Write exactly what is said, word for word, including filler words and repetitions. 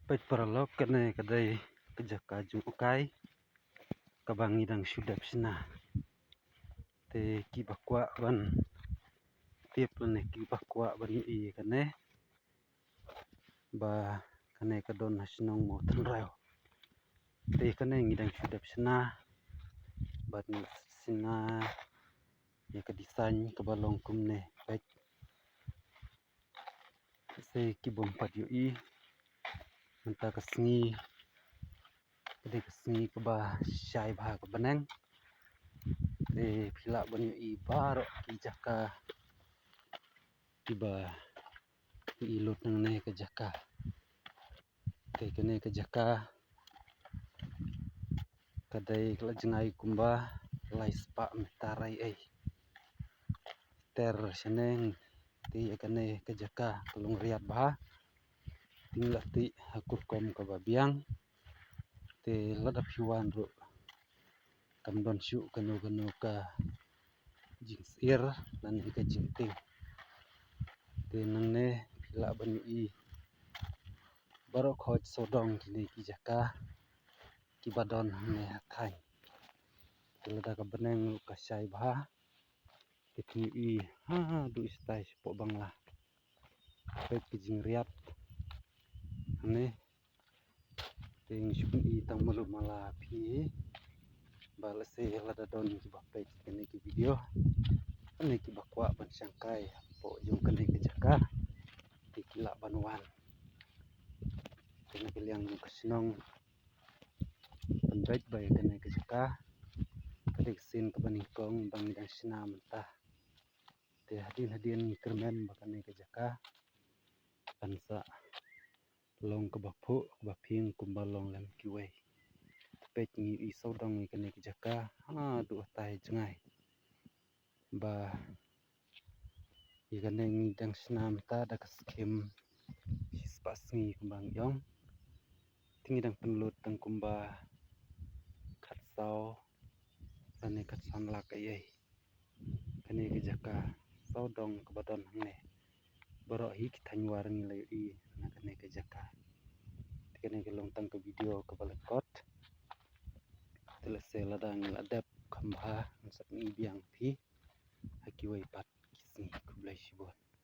Peit paralok, kane ka dei ka jaka jngohkai kaba ngi dang shu dep shna. Te kiba kwah ban tip lane kiba kwah ban ïohi kane, ba kane ka don ha shnong Mawthanrew. Te kane ngi dang shu dep shna bad ngi shna ïa ka design kaba long kumne. Peit, se kibym pat ïohi, mynta ka sngi ka dei ka sngi kaba shai bha ka bneng. Te phi lah ban ïohi baroh ki jaka kiba ïohi lut nangne ka jaka. Te kane ka jaka ka dei ka la jngai kumba lai spah meter ei ei. Ter shaneng, te ïa kane ka jaka ka long riat bha. Te ngi la tih ha ka rukom kaba biang. Te lada phi wan ruh kam don shuh kano kano ka jingsyier lane ka jingtieng. Te nangne phi lah ban ïohi baroh khoit sawdong kine ki jaka kiba don hangne ha thaiñ. Te lada ka bneng ruh ka shai bha, te phin ïohi haduh shatai shapoh Bangla. Peit ka jingriat hangne. Te ngi shu pyni tang malu mala phi hi, ba lehse lada don kiba peit kane ka video, kane kiba kwah ban shangkai hapoh jong kane ka jaka, te ki lah ban wan. Te na ka liang jong ka shnong, pynbeit ba ïa kane ka jaka ka dei ka sien kaba nyngkong ba ngi dang shna mynta. Te hadien hadien ngi kyrmen ba kane ka jaka kan sa long kaba phuh kaba phieng kumba long lem kiwei. Te peit ngi ïohi sawdong ïa kane ka jaka haduh hatai jngai. Ba ïa kane ngi dang shna mynta da ka skim shispah sngi kumba ngi ong. Te ngi dang pynlut tang kumba khatsaw lane khatsan lak ei ei. Kane ka jaka sawdong kaba don hangne, baroh hi ki thaiñ War ngi la ïohi na kane ka jaka. Te kane ka long tang ka video kaba lyngkot. Te lehse lada ngi la dep kham bha ngan sa pyni biang phi ha kiwei pat ki sngi. Khublei shibun.